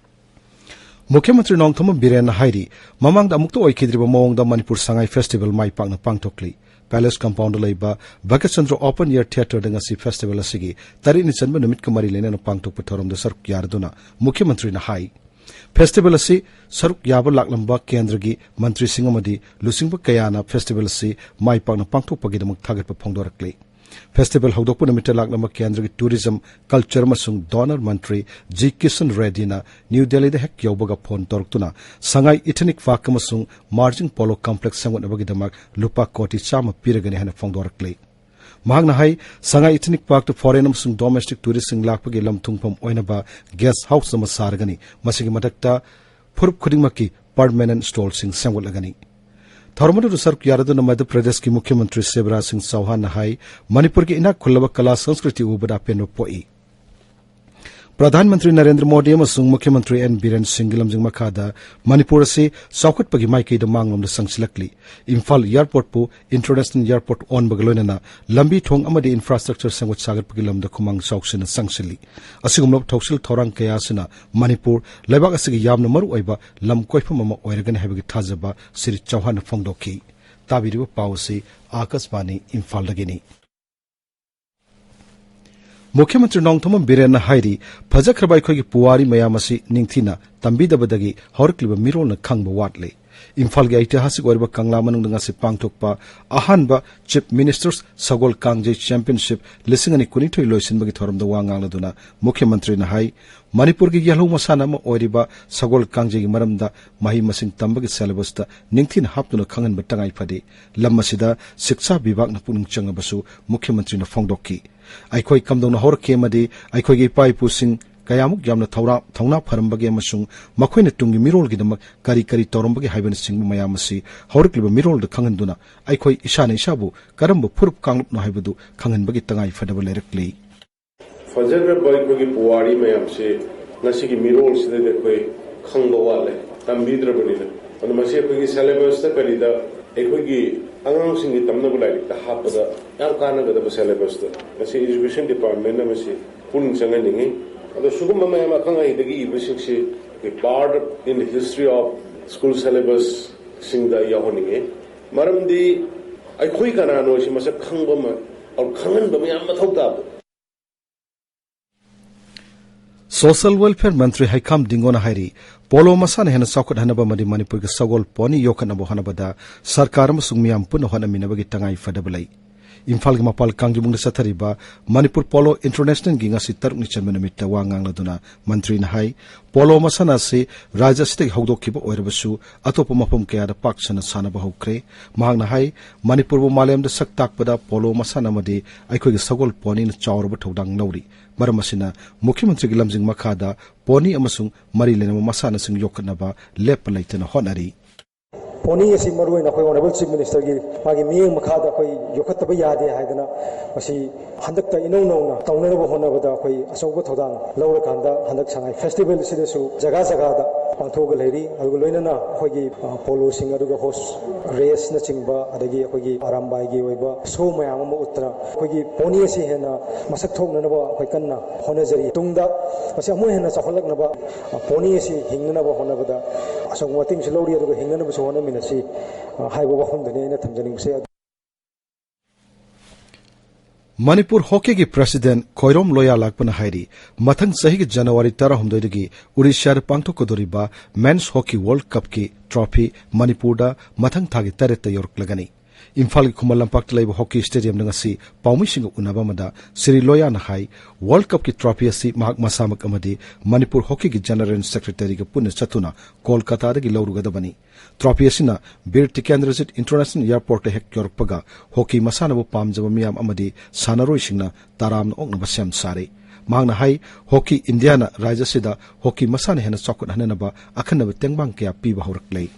ꯃꯨꯈ꯭ꯌ ꯃꯟꯇ꯭ꯔꯤ ꯅꯣꯡꯊꯣꯝꯕꯝ ꯕꯤꯔꯦꯟꯅ ꯍꯥꯏꯔꯤ, ꯃꯃꯥꯡꯗ ꯑꯃꯨꯛꯇ ꯑꯣꯏꯈꯤꯗ꯭ꯔꯤꯕ ꯃꯑꯣꯡꯗ ꯃꯅꯤꯄꯨꯔ ꯁꯉꯥꯏ ꯐꯦꯁꯇꯤꯚꯦꯜ ꯃꯥꯏ ꯄꯥꯛꯅ ꯄꯥꯡꯊꯣꯛꯂꯤ꯫ ꯄꯦꯂꯦꯁ ꯀꯝꯄꯥꯎꯟꯗ ꯂꯩꯕ ꯚꯥꯒ꯭ꯌꯆꯟꯗ꯭ꯔ ꯑꯣꯄꯟ ꯑꯦꯌꯔ ꯊꯤꯌꯦꯇꯔꯗ ꯉꯁꯤ ꯐꯦꯁꯇꯤꯚꯦꯜ ꯑꯁꯤꯒꯤ ꯇꯔꯦꯠꯅꯤ ꯆꯟꯕ ꯅꯨꯃꯤꯠꯀ ꯃꯔꯤ ꯂꯩꯅꯅ ꯄꯥꯡꯊꯣꯛꯄ ꯊꯧꯔꯝꯗ ꯁꯔꯨꯛ ꯌꯥꯔꯗꯨꯅ ꯃꯨꯈ꯭ꯌ ꯃꯟꯇ꯭ꯔꯤꯅ ꯍꯥꯏ, ꯐꯦꯁꯇꯤꯚꯦꯜ ꯑꯁꯤ ꯁꯔꯨꯛ ꯌꯥꯕ ꯂꯥꯛꯂꯝꯕ ꯀꯦꯟꯗ꯭ꯔꯒꯤ ꯃꯟꯇ꯭ꯔꯤꯁꯤꯡ ꯑꯃꯗꯤ ꯂꯨꯆꯤꯡꯕ ꯀꯌꯥꯅ ꯐꯦꯁꯇꯤꯚꯦꯜ ꯑꯁꯤ ꯃꯥꯏ ꯄꯥꯛꯅ ꯄꯥꯡꯊꯣꯛꯄꯒꯤꯗꯃꯛ ꯊꯥꯒꯠꯄ ꯐꯣꯡꯗꯣꯔꯛꯂꯤ꯫ ꯐꯦꯁꯇꯤꯚꯦꯜ ꯍꯧꯗꯣꯛꯄ ꯅꯨꯃꯤꯠꯇ ꯂꯥꯛꯂꯝꯕ ꯀꯦꯟꯗ꯭ꯔꯒꯤ ꯇꯨꯔꯤꯖꯝ, ꯀꯜꯆꯔ ꯑꯃꯁꯨꯡ ꯗꯣꯅꯔ ꯃꯟꯇ꯭ꯔꯤ ꯖꯤ ꯀꯤꯁꯟ ꯔꯦꯗꯗꯤꯅ ꯅ꯭ꯌꯨ ꯗꯦꯜꯂꯤꯗ ꯍꯦꯛ ꯌꯧꯕꯒ ꯐꯣꯟ ꯇꯧꯔꯛꯇꯨꯅ ꯁꯉꯥꯏ ꯏꯊꯅꯤꯛ ꯄꯥꯔꯛ ꯑꯃꯁꯨꯡ ꯃꯥꯔꯖꯤꯡ ꯄꯣꯂꯣ ꯀꯝꯄ꯭ꯂꯦꯛꯁ ꯁꯦꯝꯒꯠꯅꯕꯒꯤꯗꯃꯛ ꯂꯨꯄꯥ ꯀꯣꯇꯤ ꯆꯥꯝꯃ ꯄꯤꯔꯒꯅꯤ ꯍꯥꯏꯅ ꯐꯣꯡꯗꯣꯔꯛꯂꯤ꯫ ꯃꯍꯥꯛꯅ ꯍꯥꯏ, ꯁꯉꯥꯏ ꯏꯊꯅꯤꯛ ꯄꯥꯔꯛꯇ ꯐꯣꯔꯦꯟ ꯑꯃꯁꯨꯡ ꯗꯣꯃꯦꯁꯇꯤꯛ ꯇꯨꯔꯤꯁꯁꯤꯡ ꯂꯥꯛꯄꯒꯤ ꯂꯝ ꯊꯨꯡꯐꯝ ꯑꯣꯏꯅꯕ ꯒꯦꯁ ꯍꯥꯎꯁ ꯑꯃ ꯁꯥꯔꯒꯅꯤ꯫ ꯃꯁꯤꯒꯤ ꯃꯊꯛꯇ ꯐꯨꯔꯨꯞ ꯈꯨꯗꯤꯡꯃꯛꯀꯤ ꯄꯔꯃꯦꯅꯦꯟ ꯁ꯭ꯇꯣꯜꯁꯤꯡ ꯁꯦꯝꯒꯠꯂꯒꯅꯤ꯫ ꯊꯧꯔꯝ ꯑꯗꯨꯗ ꯁꯔꯨꯛ ꯌꯥꯔꯗꯨꯅ ꯃꯙ꯭ꯌ ꯄ꯭ꯔꯗꯦꯁꯀꯤ ꯃꯨꯈ꯭ꯌ ꯃꯟꯇ꯭ꯔꯤ ꯁꯤꯕꯔꯥꯖ ꯁꯤꯡ ꯆꯧꯍꯥꯟꯅ ꯍꯥꯏ, ꯃꯅꯤꯄꯨꯔꯒꯤ ꯏꯅꯥꯛ ꯈꯨꯜꯂꯕ ꯀꯂꯥ ꯁꯪꯁꯀ꯭ꯔꯤꯇꯤ ꯎꯕꯗ ꯑꯄꯦꯟꯕ ꯄꯣꯛꯏ꯫ ꯄ꯭ꯔꯙꯥꯟ ꯃꯟꯇ꯭ꯔꯤ ꯅꯔꯦꯟꯗ꯭ꯔ ꯃꯣꯗꯤ ꯑꯃꯁꯨꯡ ꯃꯨꯈ꯭ꯌ ꯃꯟꯇ꯭ꯔꯤ ꯑꯦꯟ ꯕꯤꯔꯦꯟ ꯁꯤꯡꯒꯤ ꯂꯝꯖꯤꯡ ꯃꯈꯥꯗ ꯃꯅꯤꯄꯨꯔ ꯑꯁꯤ ꯆꯥꯎꯈꯠꯄꯒꯤ ꯃꯥꯏꯀꯩꯗ ꯃꯥꯡꯂꯣꯝꯗ ꯆꯪꯁꯤꯜꯂꯛꯂꯤ꯫ ꯏꯝꯐꯥꯜ ꯑꯦꯌꯔꯄꯣꯔꯠꯄꯨ ꯏꯟꯇꯔꯅꯦꯁꯅꯦꯜ ꯑꯦꯌꯔꯄꯣꯔꯠ ꯑꯣꯟꯕꯒ ꯂꯣꯏꯅꯅ ꯂꯝꯕꯤ ꯊꯣꯡ ꯑꯃꯗꯤ ꯏꯟꯐ꯭ꯔꯥꯁ꯭ꯇ꯭ꯔꯛꯆꯔ ꯁꯦꯝꯒꯠ ꯁꯥꯒꯠꯄꯒꯤ ꯂꯝꯗ ꯈꯨꯃꯥꯡ ꯆꯥꯎꯁꯤꯟꯅ ꯆꯪꯁꯤꯜꯂꯤ꯫ ꯑꯁꯤꯒꯨꯝꯂꯕ ꯊꯧꯁꯤꯜ ꯊꯧꯔꯥꯡ ꯀꯌꯥ ꯑꯁꯤꯅ ꯃꯅꯤꯄꯨꯔ ꯂꯩꯕꯥꯛ ꯑꯁꯤꯒꯤ ꯌꯥꯝꯅ ꯃꯔꯨ ꯑꯣꯏꯕ ꯂꯝ ꯀꯣꯏꯐꯝ ꯑꯃ ꯑꯣꯏꯔꯒꯅꯤ ꯍꯥꯏꯕꯒꯤ ꯊꯥꯖꯕ ꯁ꯭ꯔꯤ ꯆꯧꯍꯥꯟꯅ ꯐꯣꯡꯗꯣꯛꯈꯤ꯫ ꯇꯥꯕꯤꯔꯤꯕ ꯄꯥꯎ ꯑꯁꯤ ꯑꯥꯀꯥꯁꯕꯥꯅꯤ ꯏꯝꯐꯥꯜꯗꯒꯤꯅꯤ꯫ ꯃꯨꯈ꯭ꯌ ꯃꯟꯇ꯭ꯔꯤ ꯅꯣꯡꯊꯣꯝꯕꯝ ꯕꯤꯔꯦꯟꯅ ꯍꯥꯏꯔꯤ, ꯐꯖꯈ꯭ꯔꯕ ꯑꯩꯈꯣꯏꯒꯤ ꯄꯨꯋꯥꯔꯤ ꯃꯌꯥꯝ ꯑꯁꯤ ꯅꯤꯡꯊꯤꯅ ꯇꯝꯕꯤꯗꯕꯗꯒꯤ ꯍꯧꯔꯛꯂꯤꯕ ꯃꯤꯔꯣꯜꯅ ꯈꯪꯕ ꯋꯥꯠꯂꯤ꯫ ꯏꯝꯐꯥꯜꯒꯤ ꯑꯩꯇꯤꯍꯥꯁꯤꯛ ꯑꯣꯏꯔꯕ ꯀꯪꯂꯥ ꯃꯅꯨꯡꯗ ꯉꯁꯤ ꯄꯥꯡꯊꯣꯛꯄ ꯑꯍꯥꯟꯕ ꯆꯤꯐ ꯃꯤꯅꯤꯁꯇꯔꯁ ꯁꯒꯣꯜ ꯀꯥꯡꯖꯩ ꯆꯦꯝꯄꯤꯌꯟꯁꯤꯞ ꯂꯤꯁꯤꯡ ꯑꯅꯤ ꯀꯨꯟꯅꯤꯊꯣꯏ ꯂꯣꯏꯁꯤꯟꯕꯒꯤ ꯊꯧꯔꯝꯗ ꯋꯥ ꯉꯥꯡꯂꯗꯨꯅ ꯃꯨꯈ꯭ꯌ ꯃꯟꯇ꯭ꯔꯤꯅ ꯍꯥꯏ, ꯃꯅꯤꯄꯨꯔꯒꯤ ꯌꯦꯜꯍꯧ ꯃꯁꯥꯟꯅ ꯑꯃ ꯑꯣꯏꯔꯤꯕ ꯁꯒꯣꯜ ꯀꯥꯡꯖꯩꯒꯤ ꯃꯔꯝꯗ ꯃꯍꯩ ꯃꯁꯤꯡ ꯇꯝꯕꯒꯤ ꯁꯦꯂꯦꯕꯁꯇ ꯅꯤꯡꯊꯤꯅ ꯍꯥꯞꯇꯨꯅ ꯈꯪꯍꯟꯕ ꯇꯉꯥꯏ ꯐꯗꯦ꯫ ꯂꯝ ꯑꯁꯤꯗ ꯁꯤꯛꯁꯥ ꯕꯤꯚꯥꯒꯅ ꯄꯨꯛꯅꯤꯡ ꯆꯪꯂꯕꯁꯨ ꯃꯨꯈ꯭ꯌ ꯃꯟꯇ꯭ꯔꯤꯅ ꯐꯣꯡꯗꯣꯛꯈꯤ꯫ ꯑꯩꯈꯣꯏ ꯀꯝꯗꯧꯅ ꯍꯧꯔꯛꯈꯤ ꯑꯃꯗꯤ ꯑꯩꯈꯣꯏꯒꯤ ꯏꯄꯥ ꯏꯄꯨꯁꯤꯡ ꯀꯌꯥꯃꯨꯛ ꯌꯥꯝꯅ ꯊꯧꯔꯥ-, ꯊꯧꯅꯥ ꯐꯔꯝꯕꯒꯦ ꯑꯃꯁꯨꯡ ꯃꯈꯣꯏꯅ ꯇꯨꯡꯒꯤ ꯃꯤꯔꯣꯜꯒꯤꯗꯃꯛ ꯀꯔꯤ ꯀꯔꯤ ꯇꯧꯔꯝꯕꯒꯦ ꯍꯥꯏꯕꯅꯆꯤꯡꯕ ꯃꯌꯥꯝ ꯑꯁꯤ ꯍꯧꯔꯛꯂꯤꯕ ꯃꯤꯔꯣꯜꯗ ꯈꯪꯍꯟꯗꯨꯅ ꯑꯩꯈꯣꯏ ꯏꯁꯥꯅ ꯏꯁꯥꯕꯨ ꯀꯔꯝꯕ ꯐꯨꯔꯨꯞ ꯀꯥꯡꯂꯨꯞꯅꯣ ꯍꯥꯏꯕꯗꯨ ꯈꯪꯍꯟꯕꯒꯤ ꯇꯉꯥꯏ ꯐꯗꯕ ꯂꯩꯔꯛꯂꯤ꯫ ꯐꯖꯈ꯭ꯔꯕ ꯑꯩꯈꯣꯏꯒꯤ ꯄꯨꯋꯥꯔꯤ ꯃꯌꯥꯝꯁꯤ ꯉꯁꯤꯒꯤ ꯃꯤꯔꯣꯜꯁꯤꯗꯗꯤ ꯑꯩꯈꯣꯏ ꯈꯪꯕ ꯋꯥꯠꯂꯦ, ꯇꯝꯕꯤꯗ꯭ꯔꯕꯅꯤꯅ꯫ ꯑꯗꯨ ꯃꯁꯤ ꯑꯩꯈꯣꯏꯒꯤ ꯁꯦꯂꯦꯕꯁꯇ ꯀꯔꯤꯗ ꯑꯩꯈꯣꯏꯒꯤ ꯑꯉꯥꯡꯁꯤꯡꯒꯤ ꯇꯝꯅꯕ ꯂꯥꯏꯔꯤꯛꯇ ꯍꯥꯞꯄꯗ ꯌꯥꯝ ꯀꯥꯟꯅꯒꯗꯕ ꯁꯦꯂꯦꯕꯁꯇ ꯉꯁꯤ ꯏꯖꯨꯀꯦꯁꯟ ꯗꯤꯄꯥꯔꯠꯃꯦꯟꯅ ꯃꯁꯤ ꯄꯨꯛꯅꯤꯡ ꯆꯪꯍꯟꯅꯤꯡꯉꯤ꯫ ꯑꯗꯣ ꯁꯤꯒꯨꯝꯕ ꯃꯌꯥꯝ ꯑꯈꯪ ꯑꯍꯩꯗꯒꯤ ꯏꯕꯁꯤꯡꯁꯤ part in the history of school syllabus ꯁꯤꯡꯗ ꯌꯥꯎꯍꯟꯅꯤꯡꯉꯤ꯫ ꯃꯔꯝꯗꯤ ꯑꯩꯈꯣꯏ ꯀꯅꯥꯅꯣ ꯁꯤ ꯃꯁꯛ ꯈꯪꯕ ꯑꯃ, ꯈꯪꯍꯟꯕ ꯑꯃ ꯌꯥꯝ ꯃꯊꯧ ꯇꯥꯕ꯫ ꯁꯣꯁꯤꯌꯦꯜ ꯋꯦꯜꯐꯤꯌꯔ ꯃꯟꯇ꯭ꯔꯤ ꯍꯩꯈꯥꯝ ꯗꯤꯡꯒꯣꯅ ꯍꯥꯏꯔꯤ, ꯄꯣꯂꯣ ꯃꯁꯥꯟꯅ ꯍꯦꯟꯅ ꯆꯥꯎꯈꯠꯍꯟꯅꯕ ꯑꯃꯗꯤ ꯃꯅꯤꯄꯨꯔꯒꯤ ꯁꯒꯣꯜ ꯄꯣꯅꯤ ꯌꯣꯛꯈꯠꯅꯕ ꯍꯣꯠꯅꯕꯗ ꯁꯔꯀꯥꯔ ꯑꯃꯁꯨꯡ ꯃꯤꯌꯥꯝ ꯄꯨꯟꯅ ꯍꯣꯠꯅꯃꯤꯟꯅꯕꯒꯤ ꯇꯉꯥꯏ ꯐꯗꯕ ꯂꯩ꯫ ꯏꯝꯐꯥꯜꯒꯤ ꯃꯄꯥꯜ ꯀꯥꯡꯖꯩꯕꯨꯡꯗ ꯆꯠꯊꯔꯤꯕ ꯃꯅꯤꯄꯨꯔ ꯄꯣꯂꯣ ꯏꯟꯇꯔꯅꯦꯁꯅꯦꯜꯒꯤ ꯉꯁꯤ ꯇꯔꯨꯛꯅꯤ ꯆꯟꯕ ꯅꯨꯃꯤꯠꯇ ꯋꯥ ꯉꯥꯡꯂꯗꯨꯅ ꯃꯟꯇ꯭ꯔꯤꯅ ꯍꯥꯏ, ꯄꯣꯂꯣ ꯃꯁꯥꯟꯅ ꯑꯁꯤ ꯔꯥꯖ꯭ꯌ ꯑꯁꯤꯗꯒꯤ ꯍꯧꯗꯣꯛꯈꯤꯕ ꯑꯣꯏꯔꯕꯁꯨ ꯑꯇꯣꯞꯄ ꯃꯐꯝ ꯀꯌꯥꯗ ꯄꯥꯛ ꯁꯟꯅ ꯁꯥꯟꯅꯕ ꯍꯧꯈ꯭ꯔꯦ꯫ ꯃꯍꯥꯛꯅ ꯍꯥꯏ, ꯃꯅꯤꯄꯨꯔꯕꯨ ꯃꯥꯂꯦꯝꯗ ꯁꯛ ꯇꯥꯛꯄꯗ ꯄꯣꯂꯣ ꯃꯁꯥꯟꯅ ꯑꯃꯗꯤ ꯑꯩꯈꯣꯏꯒꯤ ꯁꯒꯣꯜ ꯄꯣꯅꯤꯅ ꯆꯥꯎꯔꯕ ꯊꯧꯗꯥꯡ ꯂꯧꯔꯤ꯫ ꯃꯔꯝ ꯑꯁꯤꯅ ꯃꯨꯈ꯭ꯌ ꯃꯟꯇ꯭ꯔꯤꯒꯤ ꯂꯝꯖꯤꯡ ꯃꯈꯥꯗ ꯄꯣꯅꯤ ꯑꯃꯁꯨꯡ ꯃꯔꯤ ꯂꯩꯅꯕ ꯃꯁꯥꯟꯅꯁꯤꯡ ꯌꯣꯛꯈꯠꯅꯕ ꯂꯦꯞꯄ ꯂꯩꯇꯅ ꯍꯣꯠꯅꯔꯤ꯫ ꯄꯣꯅꯤ ꯑꯁꯤ ꯃꯔꯨꯑꯣꯏꯅ ꯑꯩꯈꯣꯏ ꯑꯣꯅꯔꯦꯕꯜ ꯆꯤꯐ ꯃꯤꯅꯤꯁꯇꯔꯒꯤ ꯃꯥꯒꯤ ꯃꯤꯠꯌꯦꯡ ꯃꯈꯥꯗ ꯑꯩꯈꯣꯏ ꯌꯣꯛꯈꯠꯇꯕ ꯌꯥꯗꯦ ꯍꯥꯏꯗꯅ ꯃꯁꯤ ꯍꯟꯗꯛꯇ ꯏꯅꯧ ꯅꯧꯅ ꯇꯧꯅꯅꯕ ꯍꯣꯠꯅꯕꯗ ꯑꯩꯈꯣꯏ ꯑꯆꯧꯕ ꯊꯧꯗꯥꯡ ꯂꯧꯔꯀꯥꯟꯗ ꯍꯟꯗꯛ ꯁꯉꯥꯏ ꯐꯦꯁꯇꯤꯚꯦꯜ ꯑꯁꯤꯗꯁꯨ ꯖꯒꯥ ꯖꯒꯥꯗ ꯄꯥꯡꯊꯣꯛꯑꯒ ꯂꯩꯔꯤ꯫ ꯑꯗꯨꯒ ꯂꯣꯏꯅꯅ ꯑꯩꯈꯣꯏꯒꯤ, ꯑ, ꯄꯣꯂꯣꯁꯤꯡ ꯑꯗꯨꯒ ꯍꯣꯔꯁ ꯔꯦꯁꯅꯆꯤꯡꯕ ꯑꯗꯒꯤ ꯑꯩꯈꯣꯏꯒꯤ ꯑꯔꯥꯝꯕꯥꯏꯒꯤ ꯑꯣꯏꯕ ꯁꯣ ꯃꯌꯥꯝ ꯑꯃ ꯎꯠꯇꯅ ꯑꯩꯈꯣꯏꯒꯤ ꯄꯣꯅꯤ ꯑꯁꯤ ꯍꯦꯟꯅ ꯃꯁꯛ ꯊꯣꯛꯅꯅꯕ ꯑꯩꯈꯣꯏ ꯀꯟꯅ ꯍꯣꯠꯅꯖꯔꯤ꯫ ꯇꯨꯡꯗ ꯃꯁꯤ ꯑꯃꯨꯛ ꯍꯦꯟꯅ ꯆꯥꯎꯈꯠꯂꯛꯅꯕ, ꯑ, ꯄꯣꯅꯤ ꯑꯁꯤ ꯍꯤꯡꯅꯅꯕ ꯍꯣꯠꯅꯕꯗ ꯑꯆꯧꯕ ꯃꯇꯦꯡꯁꯨ ꯂꯧꯔꯤ, ꯑꯗꯨꯒ ꯍꯤꯡꯅꯅꯕꯁꯨ ꯍꯣꯠꯅꯃꯤꯟꯅꯁꯤ, ꯑ, ꯍꯥꯏꯕ ꯋꯥꯐꯝꯗꯨꯅꯤ ꯑꯩꯅ ꯊꯝꯖꯅꯤꯡꯕꯁꯦ꯫ ꯃꯅꯤꯄꯨꯔ ꯍꯣꯀꯤꯒꯤ ꯄ꯭ꯔꯦꯁꯤꯗꯦꯟꯠ ꯈꯣꯏꯔꯣꯝ ꯂꯣꯌꯥ ꯂꯥꯛꯄꯅ ꯍꯥꯏꯔꯤ, ꯃꯊꯪ ꯆꯍꯤꯒꯤ ꯖꯅꯋꯥꯔꯤ ꯇꯔꯥꯍꯨꯝꯗꯣꯏꯗꯒꯤ ꯎꯔꯤꯁ꯭ꯌꯥꯗ ꯄꯥꯡꯊꯣꯛꯀꯗꯧꯔꯤꯕ ꯃꯦꯟꯁ ꯍꯣꯀꯤ ꯋꯥꯔꯜꯗ ꯀꯞꯀꯤ ꯇ꯭ꯔꯣꯐꯤ ꯃꯅꯤꯄꯨꯔꯗ ꯃꯊꯪ ꯊꯥꯒꯤ ꯇꯔꯦꯠꯇ ꯌꯧꯔꯛꯂꯒꯅꯤ꯫ ꯏꯝꯐꯥꯜꯒꯤ ꯈꯨꯃꯟ ꯂꯝꯄꯥꯛꯇ ꯂꯩꯕ ꯍꯣꯀꯤ ꯁ꯭ꯇꯦꯗꯤꯌꯝꯗ ꯉꯁꯤ ꯄꯥꯎꯃꯤꯁꯤꯡꯒ ꯎꯅꯕ ꯑꯃꯗ ꯁ꯭ꯔꯤ ꯂꯣꯌꯥꯅ ꯍꯥꯏ, ꯋꯥꯔꯜꯗ ꯀꯞꯀꯤ ꯇ꯭ꯔꯣꯐꯤ ꯑꯁꯤ ꯃꯍꯥꯛ ꯃꯁꯥꯃꯛ ꯑꯃꯗꯤ ꯃꯅꯤꯄꯨꯔ ꯍꯣꯀꯤꯒꯤ ꯖꯦꯅꯔꯦꯜ ꯁꯦꯀ꯭ꯔꯦꯇꯔꯤꯒ ꯄꯨꯟꯅ ꯆꯠꯇꯨꯅ ꯀꯣꯜꯀꯥꯇꯥꯗꯒꯤ ꯂꯧꯔꯨꯒꯗꯕꯅꯤ꯫ ꯇ꯭ꯔꯣꯐꯤ ꯑꯁꯤꯅ ꯕꯤꯔ ꯇꯤꯀꯦꯟꯗ꯭ꯔꯖꯤꯠ ꯏꯟꯇꯔꯅꯦꯁꯅꯦꯜ ꯑꯦꯌꯔꯄꯣꯔꯠꯇ ꯍꯦꯛ ꯌꯧꯔꯛꯄꯒ ꯍꯣꯀꯤ ꯃꯁꯥꯟꯅꯕꯨ ꯄꯥꯝꯖꯕ ꯃꯤꯌꯥꯝ ꯑꯃꯗꯤ ꯁꯥꯟꯅꯔꯣꯏꯁꯤꯡꯅ ꯇꯔꯥꯝꯅ ꯑꯣꯛꯅꯕ ꯁꯦꯝ ꯁꯥꯔꯦ꯫ ꯃꯍꯥꯛꯅ ꯍꯥꯏ, ꯍꯣꯀꯤ ꯏꯟꯗꯤꯌꯥꯅ ꯔꯥꯖ꯭ꯌ ꯑꯁꯤꯗ ꯍꯣꯀꯤ ꯃꯁꯥꯟꯅ ꯍꯦꯟꯅ ꯆꯥꯎꯈꯠꯍꯟꯅꯕ ꯑꯈꯟꯅꯕ ꯇꯦꯡꯕꯥꯡ ꯀꯌꯥ ꯄꯤꯕ ꯍꯧꯔꯛꯂꯦ꯫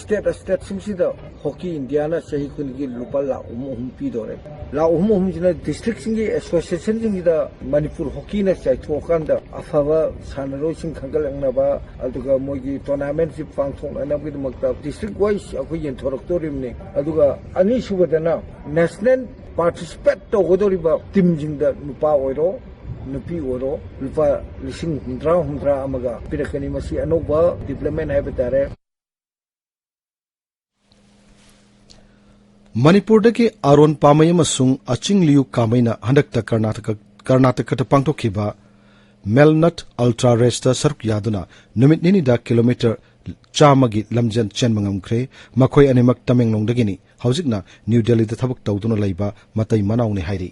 ꯁ꯭ꯇꯦꯠ ꯁ꯭ꯇꯦꯠꯁꯤꯡꯁꯤꯗ ꯍꯣꯀꯤ ꯏꯟꯗꯤꯌꯥꯅ ꯆꯍꯤ ꯈꯨꯗꯤꯡꯒꯤ ꯂꯨꯄꯥ ꯂꯥꯈ ꯑꯍꯨꯝ ꯑꯍꯨꯝ ꯄꯤꯗꯣꯔꯦ꯫ ꯂꯥꯈ ꯑꯍꯨꯝ ꯑꯍꯨꯝꯁꯤꯅ ꯗꯤꯁꯇ꯭ꯔꯤꯛꯁꯤꯡꯒꯤ ꯑꯦꯁꯣꯁꯤꯌꯦꯁꯟꯁꯤꯡꯁꯤꯗ ꯃꯅꯤꯄꯨꯔ ꯍꯣꯀꯤꯅ ꯆꯥꯏꯊꯣꯛꯑꯀꯥꯟꯗ ꯑꯐꯕ ꯁꯥꯟꯅꯔꯣꯏꯁꯤꯡ ꯈꯟꯒꯠꯂꯛꯅꯕ, ꯑꯗꯨꯒ ꯃꯣꯏꯒꯤ ꯇꯣꯔꯅꯥꯃꯦꯟꯁꯤ ꯄꯥꯡꯊꯣꯛꯅꯅꯕꯒꯤꯗꯃꯛꯇ ꯗꯤꯁꯇ꯭ꯔꯤꯛ ꯋꯥꯏꯁ ꯑꯩꯈꯣꯏ ꯌꯦꯟꯊꯣꯔꯛꯇꯣꯔꯤꯕꯅꯤ꯫ ꯑꯗꯨꯒ ꯑꯅꯤꯁꯨꯕꯗꯅ ꯅꯦꯁꯅꯦꯜ ꯄꯥꯔꯇꯤꯁꯤꯄꯦꯠ ꯇꯧꯒꯗꯧꯔꯤꯕ ꯇꯤꯝꯁꯤꯡꯗ ꯅꯨꯄꯥ ꯑꯣꯏꯔꯣ, ꯅꯨꯄꯤ ꯑꯣꯏꯔꯣ, ꯂꯨꯄꯥ ꯂꯤꯁꯤꯡ ꯍꯨꯝꯗ꯭ꯔꯥ, ꯍꯨꯝꯗ꯭ꯔꯥ ꯑꯃꯒ ꯄꯤꯔꯛꯀꯅꯤ꯫ ꯃꯁꯤ ꯑꯅꯧꯕ ꯗꯤꯕ꯭ꯂꯞꯃꯦꯟ ꯍꯥꯏꯕ ꯇꯥꯔꯦ꯫ ꯃꯅꯤꯄꯨꯔꯗꯒꯤ ꯑꯥꯔꯣꯟ ꯄꯥꯃꯩ ꯑꯃꯁꯨꯡ ꯑꯆꯤꯡ ꯂꯤꯌꯨ ꯀꯥꯃꯩꯅ ꯍꯟꯗꯛꯇ ꯀꯔꯅꯥꯇꯀ, ꯀꯔꯅꯥꯇꯀꯗ ꯄꯥꯡꯊꯣꯛꯈꯤꯕ ꯃꯦꯜꯅꯠ ꯑꯜꯇ꯭ꯔꯥ ꯔꯦꯁꯇ ꯁꯔꯨꯛ ꯌꯥꯗꯨꯅ ꯅꯨꯃꯤꯠ ꯅꯤꯅꯤꯗ ꯀꯤꯂꯣꯃꯤꯇꯔ ꯆꯥꯝꯃꯒꯤ ꯂꯝꯖꯦꯟ ꯆꯦꯟꯕ ꯉꯝꯈ꯭ꯔꯦ꯫ ꯃꯈꯣꯏ ꯑꯅꯤꯃꯛ ꯇꯃꯦꯡꯂꯣꯡꯗꯒꯤꯅꯤ꯫ ꯍꯧꯖꯤꯛꯅ ꯅ꯭ꯌꯨ ꯗꯦꯜꯂꯤꯗ ꯊꯕꯛ ꯇꯧꯗꯨꯅ ꯂꯩꯕ ꯃꯇꯩ ꯃꯅꯥꯎꯅꯤ ꯍꯥꯏꯔꯤ꯫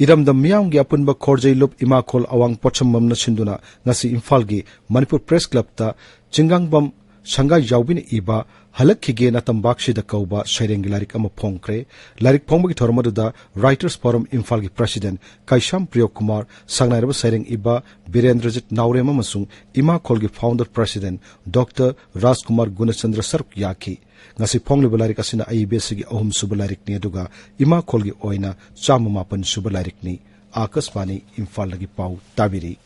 ꯏꯔꯝꯗꯝ ꯃꯤꯌꯥꯝꯒꯤ ꯑꯄꯨꯟꯕ ꯈꯣꯔꯖꯩ ꯂꯨꯞ ꯏꯃꯥꯈꯣꯜ ꯑꯋꯥꯡ ꯄꯣꯠꯁꯝꯕꯝꯅ ꯁꯤꯟꯗꯨꯅ ꯉꯁꯤ ꯏꯝꯐꯥꯜꯒꯤ ꯃꯅꯤꯄꯨꯔ ꯄ꯭ꯔꯦꯁ ꯀ꯭ꯂꯕꯇ ꯆꯤꯡꯒꯥꯡꯕꯝ ꯁꯪꯒꯥꯏ ꯌꯥꯎꯕꯤꯅ ꯏꯕ ꯍꯜꯂꯛꯈꯤꯒꯦ ꯅꯇꯝꯕꯥꯛꯁꯤꯗ ꯀꯧꯕ ꯁꯩꯔꯦꯡꯒꯤ ꯂꯥꯏꯔꯤꯛ ꯑꯃ ꯐꯣꯡꯈ꯭ꯔꯦ꯫ ꯂꯥꯏꯔꯤꯛ ꯐꯣꯡꯕꯒꯤ ꯊꯧꯔꯝ ꯑꯗꯨꯗ ꯔꯥꯏꯇꯔꯁ ꯐꯣꯔꯝ ꯏꯝꯐꯥꯜꯒꯤ ꯄ꯭ꯔꯦꯁꯤꯗꯦꯟꯠ ꯀꯩꯁꯥꯝ ꯄ꯭ꯔꯤꯌꯣ ꯀꯨꯃꯥꯔ, ꯁꯛꯅꯥꯏꯔꯕ ꯁꯩꯔꯦꯡ ꯏꯕ ꯕꯤꯔꯦꯟꯗ꯭ꯔꯖꯤꯠ ꯅꯥꯎꯔꯦꯝ ꯑꯃꯁꯨꯡ ꯏꯃꯥꯈꯣꯜꯒꯤ ꯐꯥꯎꯟꯗꯔ ꯄ꯭ꯔꯦꯁꯤꯗꯦꯟꯠ ꯗꯣꯛꯇꯔ ꯔꯥꯖꯀꯨꯃꯥꯔ ꯒꯨꯅꯆꯟꯗ꯭ꯔ ꯁꯔꯨꯛ ꯌꯥꯈꯤ꯫ ꯉꯁꯤ ꯐꯣꯡꯂꯤꯕ ꯂꯥꯏꯔꯤꯛ ꯑꯁꯤꯅ ꯑꯏꯕ ꯑꯁꯤꯒꯤ ꯑꯍꯨꯝꯁꯨꯕ ꯂꯥꯏꯔꯤꯛꯅꯤ, ꯑꯗꯨꯒ ꯏꯃꯥꯈꯣꯜꯒꯤ ꯑꯣꯏꯅ ꯆꯥꯝꯃ ꯃꯥꯄꯟ ꯁꯨꯕ ꯂꯥꯏꯔꯤꯛꯅꯤ꯫ ꯑꯥꯀꯥꯁꯕꯥꯅꯤ ꯏꯝꯐꯥꯜꯗꯒꯤ ꯄꯥꯎ ꯇꯥꯕꯤꯔꯤ꯫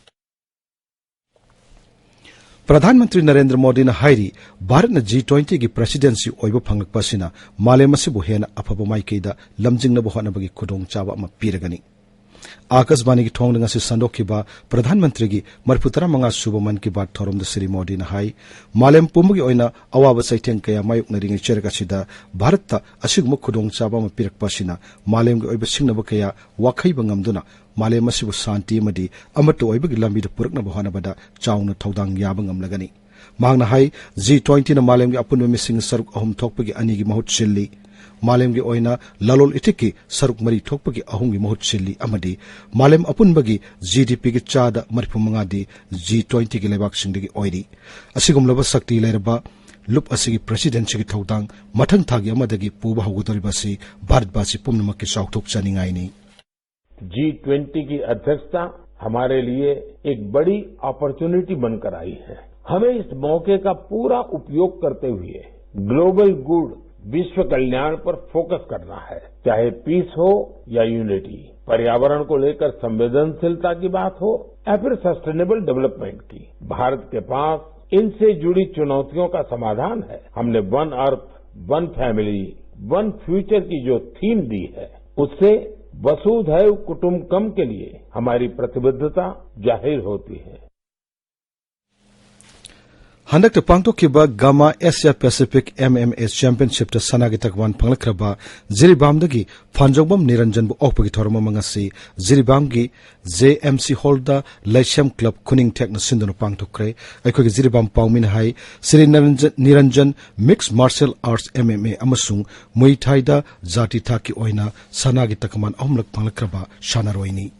ꯄ꯭ꯔꯙꯥꯟ ꯃꯟꯇ꯭ꯔꯤ ꯅꯔꯦꯟꯗ꯭ꯔ ꯃꯣꯗꯤꯅ ꯍꯥꯏꯔꯤ, ꯚꯥꯔꯠꯅ ꯖꯤ ꯇ꯭ꯋꯦꯟꯇꯤꯒꯤ ꯄ꯭ꯔꯦꯁꯤꯗꯦꯟꯁꯤ ꯑꯣꯏꯕ ꯐꯪꯂꯛꯄ ꯑꯁꯤꯅ ꯃꯥꯂꯦꯝ ꯑꯁꯤꯕꯨ ꯍꯦꯟꯅ ꯑꯐꯕ ꯃꯥꯏꯀꯩꯗ ꯂꯝꯖꯤꯡꯅꯕ ꯍꯣꯠꯅꯕꯒꯤ ꯈꯨꯗꯣꯡꯆꯥꯕ ꯑꯃ ꯄꯤꯔꯒꯅꯤ꯫ ꯑꯥꯀꯥꯁꯕꯥꯅꯤꯒꯤ ꯊꯣꯡꯗ ꯉꯁꯤ ꯁꯟꯗꯣꯛꯈꯤꯕ ꯄ꯭ꯔꯙꯥꯟ ꯃꯟꯇ꯭ꯔꯤꯒꯤ ꯃꯔꯤꯐꯨ ꯇꯔꯥ ꯃꯉꯥ ꯁꯨꯕ ꯃꯟ ꯀꯤ ꯕꯥꯠ ꯊꯧꯔꯝꯗ ꯁ꯭ꯔꯤ ꯃꯣꯗꯤꯅ ꯍꯥꯏ, ꯃꯥꯂꯦꯝ ꯄꯨꯝꯕꯒꯤ ꯑꯣꯏꯅ ꯑꯋꯥꯕ ꯆꯩꯊꯦꯡ ꯀꯌꯥ ꯃꯥꯌꯣꯛꯅꯔꯤꯉꯩ ꯆꯩꯔꯛ ꯑꯁꯤꯗ ꯚꯥꯔꯠꯇ ꯑꯁꯤꯒꯨꯝꯕ ꯈꯨꯗꯣꯡꯆꯥꯕ ꯑꯃ ꯄꯤꯔꯛꯄ ꯑꯁꯤꯅ ꯃꯥꯂꯦꯝꯒꯤ ꯑꯣꯏꯕ ꯁꯤꯡꯅꯕ ꯀꯌꯥ ꯋꯥꯈꯩꯕ ꯉꯝꯗꯨꯅ ꯃꯥꯂꯦꯝ ꯑꯁꯤꯕꯨ ꯁꯥꯟꯇꯤ ꯑꯃꯗꯤ ꯑꯃꯠꯇ ꯑꯣꯏꯕꯒꯤ ꯂꯝꯕꯤꯗ ꯄꯨꯔꯛꯅꯕ ꯍꯣꯠꯅꯕꯗ ꯆꯥꯎꯅ ꯊꯧꯗꯥꯡ ꯌꯥꯕ ꯉꯝꯂꯒꯅꯤ꯫ ꯃꯍꯥꯛꯅ ꯍꯥꯏ, ꯖꯤ ꯇ꯭ꯋꯦꯟꯇꯤꯅ ꯃꯥꯂꯦꯝꯒꯤ ꯑꯄꯨꯟꯕ ꯃꯤꯁꯤꯡꯒꯤ ꯁꯔꯨꯛ ꯑꯍꯨꯝ ꯊꯣꯛꯄꯒꯤ ꯑꯅꯤꯒꯤ ꯃꯍꯨꯠ ꯁꯤꯜꯂꯤ꯫ ꯃꯥꯂꯦꯝꯒꯤ ꯑꯣꯏꯅ ꯂꯂꯣꯜ ꯏꯇꯤꯛꯀꯤ ꯁꯔꯨꯛ ꯃꯔꯤ ꯊꯣꯛꯄꯒꯤ ꯑꯍꯨꯝꯒꯤ ꯃꯍꯨꯠ ꯁꯤꯜꯂꯤ ꯑꯃꯗꯤ ꯃꯥꯂꯦꯝ ꯑꯄꯨꯟꯕꯒꯤ ꯖꯤ ꯗꯤ ꯄꯤꯒꯤ ꯆꯥꯗ ꯃꯔꯤꯐꯨ ꯃꯉꯥꯗꯤ ꯖꯤ ꯇ꯭ꯋꯦꯟꯇꯤꯒꯤ ꯂꯩꯕꯥꯛꯁꯤꯡꯗꯒꯤ ꯑꯣꯏꯔꯤ꯫ ꯑꯁꯤꯒꯨꯝꯂꯕ ꯁꯛꯇꯤ ꯂꯩꯔꯕ ꯂꯨꯞ ꯑꯁꯤꯒꯤ ꯄ꯭ꯔꯦꯁꯤꯗꯦꯟꯁꯤꯒꯤ ꯊꯧꯗꯥꯡ ꯃꯊꯪ ꯊꯥꯒꯤ ꯑꯃꯗꯒꯤ ꯄꯨꯕ ꯍꯧꯒꯗꯧꯔꯤꯕ ꯑꯁꯤ ꯚꯥꯔꯠꯕꯥꯁꯤ ꯄꯨꯝꯅꯃꯛꯀꯤ ꯆꯥꯎꯊꯣꯛꯆꯅꯤꯡꯉꯥꯏꯅꯤ꯫ जी ट्वेंटी की अध्यक्षता हमारे लिए एक बड़ी अपॉर्चुनिटी बनकर आई है। हमें इस मौके का पूरा उपयोग करते हुए ग्लोबल गुड, विश्व कल्याण पर फोकस करना है, चाहे पीस हो या यूनिटी, पर्यावरण को लेकर संवेदनशीलता की बात हो या फिर सस्टेनेबल डेवलपमेंट की। भारत के पास इनसे जुड़ी चुनौतियों का समाधान है। हमने one earth, one family, one future की जो थीम दी है, उससे वसुधैव कुटुंबकम के लिए हमारी प्रतिबद्धता जाहिर होती है। ꯍꯟꯗꯛꯇ ꯄꯥꯡꯊꯣꯛꯈꯤꯕ Gamma Asia Pacific M M A ꯆꯦꯝꯄꯤꯌꯟꯁꯤꯞꯇ ꯁꯅꯥꯒꯤ ꯇꯛꯋꯥꯟ ꯐꯪꯂꯛꯈ꯭ꯔꯕ ꯖꯤꯔꯤꯕꯥꯝꯗꯒꯤ ꯐꯥꯟꯖꯧꯕꯝ ꯅꯤꯔꯟꯖꯟꯕꯨ ꯑꯣꯛꯄꯒꯤ ꯊꯧꯔꯝ ꯑꯃ ꯉꯁꯤ ꯖꯤꯔꯤꯕꯥꯝꯒꯤ ꯖꯦ ꯑꯦꯝ ꯁꯤ ꯍꯣꯜꯗ ꯂꯩꯁꯦꯝ ꯀ꯭ꯂꯕ ꯈꯨꯅꯤꯡ ꯊꯦꯛꯅ ꯁꯤꯟꯗꯨꯅ ꯄꯥꯡꯊꯣꯛꯈ꯭ꯔꯦ꯫ ꯑꯩꯈꯣꯏꯒꯤ ꯖꯤꯔꯤꯕꯥꯝ ꯄꯥꯎꯃꯤꯅ ꯍꯥꯏ, Shri Niranjan, Niranjan mix martial arts M M A ꯑꯃꯁꯨꯡ ꯃꯨꯏ ꯊꯥꯏꯗ ꯖꯥꯇꯤ ꯊꯥꯛꯀꯤ ꯑꯣꯏꯅ ꯁꯅꯥꯒꯤ ꯇꯀꯃꯥꯟ ꯑꯍꯨꯝꯂꯛ ꯐꯪꯂꯛꯈ꯭ꯔꯕ ꯁꯥꯟꯅꯔꯣꯏꯅꯤ꯫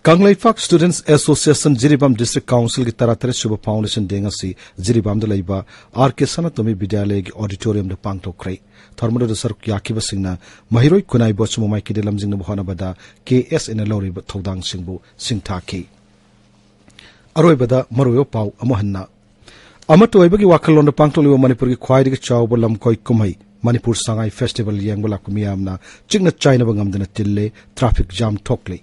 Kangleipak students association Jiribam district ꯀꯥꯎꯟꯁꯤꯜꯒꯤ ꯇꯔꯥꯇꯔꯦꯠ ꯁꯨꯕ ꯐꯥꯎꯟꯗꯦꯁꯟ ꯗꯦ ꯉꯁꯤ ꯖꯤꯔꯤꯕꯥꯝꯗ ꯂꯩꯕ ꯑꯥꯔ ꯀꯦ ꯁꯅꯥꯇꯣꯝꯕꯤ ꯕꯤꯗ꯭ꯌꯥꯂꯌꯒꯤ ꯑꯣꯗꯤꯇꯣꯔꯤꯌꯝꯗ ꯄꯥꯡꯊꯣꯛꯈ꯭ꯔꯦ꯫ ꯊꯧꯔꯝ ꯑꯗꯨꯗ ꯁꯔꯨꯛ ꯌꯥꯈꯤꯕꯁꯤꯡꯅ ꯃꯍꯩꯔꯣꯏ ꯈꯨꯟꯅꯥꯏꯕꯨ ꯑꯆꯨꯝꯕ ꯃꯥꯏꯀꯩꯗ ꯂꯝꯖꯤꯡꯅꯕ ꯍꯣꯠꯅꯕꯗ ꯀꯦ ꯑꯦꯁ ꯑꯦꯅ ꯂꯧꯔꯤꯕ ꯊꯧꯗꯥꯡꯁꯤꯡꯕꯨ ꯁꯤꯡꯊꯥꯈꯤ꯫ ꯑꯔꯣꯏꯕꯗ ꯃꯔꯨꯑꯣꯏꯕ ꯄꯥꯎ ꯑꯃꯨꯛ ꯍꯟꯅ꯫ ꯑꯃꯠꯇ ꯑꯣꯏꯕꯒꯤ ꯋꯥꯈꯜꯂꯣꯟꯗ ꯄꯥꯡꯊꯣꯛꯂꯤꯕ ꯃꯅꯤꯄꯨꯔꯒꯤ ꯈ꯭ꯋꯥꯏꯗꯒꯤ ꯆꯥꯎꯕ ꯂꯝꯀꯣꯏ ꯀꯨꯝꯍꯩ ꯃꯅꯤꯄꯨꯔ ꯁꯉꯥꯏ ꯐꯦꯁꯇꯤꯚꯦꯜ ꯌꯦꯡꯕ ꯂꯥꯛꯄ ꯃꯤꯌꯥꯝꯅ ꯆꯤꯛꯅ ꯆꯥꯏꯅꯕ ꯉꯝꯗꯅ ꯇꯤꯜꯂꯦ, ꯇ꯭ꯔꯥꯐꯤꯛ ꯖꯥꯝ ꯊꯣꯛꯂꯦ꯫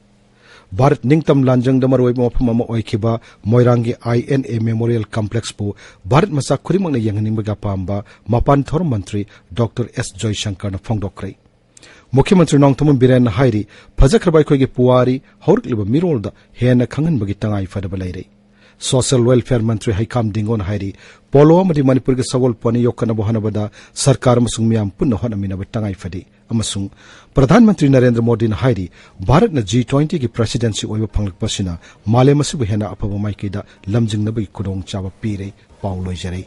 ꯚꯥꯔꯠ ꯅꯤꯡꯇꯝ ꯂꯥꯟꯖꯪꯗ ꯃꯔꯨꯑꯣꯏꯕ ꯃꯐꯝ ꯑꯃ ꯑꯣꯏꯈꯤꯕ ꯃꯣꯏꯔꯥꯡꯒꯤ ꯑꯥꯏ ꯑꯦꯟ ꯑꯦ ꯃꯦꯃꯣꯔꯤꯌꯦꯜ ꯀꯝꯄ꯭ꯂꯦꯛꯁꯄꯨ ꯚꯥꯔꯠ ꯃꯆꯥ ꯈꯨꯗꯤꯡꯃꯛꯅ ꯌꯦꯡꯍꯟꯅꯤꯡꯕꯒꯤ ꯑꯄꯥꯝꯕ ꯃꯄꯥꯟ ꯊꯧꯔꯝ ꯃꯟꯇ꯭ꯔꯤ ꯗꯣꯛꯇꯔ ꯑꯦꯁ ꯖꯣꯏꯁꯪꯀꯔꯅ ꯐꯣꯡꯗꯣꯛꯈ꯭ꯔꯦ꯫ ꯃꯨꯈ꯭ꯌ ꯃꯟꯇ꯭ꯔꯤ ꯅꯣꯡꯊꯣꯝꯕꯝ ꯕꯤꯔꯦꯟꯅ ꯍꯥꯏꯔꯤ, ꯐꯖꯈ꯭ꯔꯕ ꯑꯩꯈꯣꯏꯒꯤ ꯄꯨꯋꯥꯔꯤ ꯍꯧꯔꯛꯂꯤꯕ ꯃꯤꯔꯣꯜꯗ ꯍꯦꯟꯅ ꯈꯪꯍꯟꯕꯒꯤ ꯇꯉꯥꯏ ꯐꯗꯕ ꯂꯩꯔꯦ꯫ ꯁꯣꯁꯤꯌꯦꯜ ꯋꯦꯜꯐꯤꯌꯔ ꯃꯟꯇ꯭ꯔꯤ ꯍꯩꯀꯥꯝ ꯗꯤꯡꯒꯣꯅ ꯍꯥꯏꯔꯤ, ꯄꯣꯂꯣ ꯑꯃꯗꯤ ꯃꯅꯤꯄꯨꯔꯒꯤ ꯁꯒꯣꯜ ꯄꯣꯅꯤ ꯌꯣꯛꯈꯠꯅꯕ ꯍꯣꯠꯅꯕꯗ ꯁꯔꯀꯥꯔ ꯑꯃꯁꯨꯡ ꯃꯤꯌꯥꯝ ꯄꯨꯟꯅ ꯍꯣꯠꯅꯃꯤꯟꯅꯕ ꯇꯉꯥꯏ ꯐꯗꯦ꯫ ꯑꯃꯁꯨꯡ ꯄ꯭ꯔꯙꯥꯟ ꯃꯟꯇ꯭ꯔꯤ ꯅꯔꯦꯟꯗ꯭ꯔ ꯃꯣꯗꯤꯅ ꯍꯥꯏꯔꯤ, ꯚꯥꯔꯠꯅ ꯖꯤ ꯇ꯭ꯋꯦꯟꯇꯤꯒꯤ ꯄ꯭ꯔꯦꯁꯤꯗꯦꯟꯁꯤ ꯑꯣꯏꯕ ꯐꯪꯂꯛꯄꯁꯤꯅ ꯃꯥꯂꯦꯝ ꯑꯁꯤꯕꯨ ꯍꯦꯟꯅ ꯑꯐꯕ ꯃꯥꯏꯀꯩꯗ ꯂꯝꯖꯤꯡꯅꯕꯒꯤ ꯈꯨꯗꯣꯡꯆꯥꯕ ꯄꯤꯔꯦ꯫ ꯄꯥꯎ ꯂꯣꯏꯖꯔꯦ꯫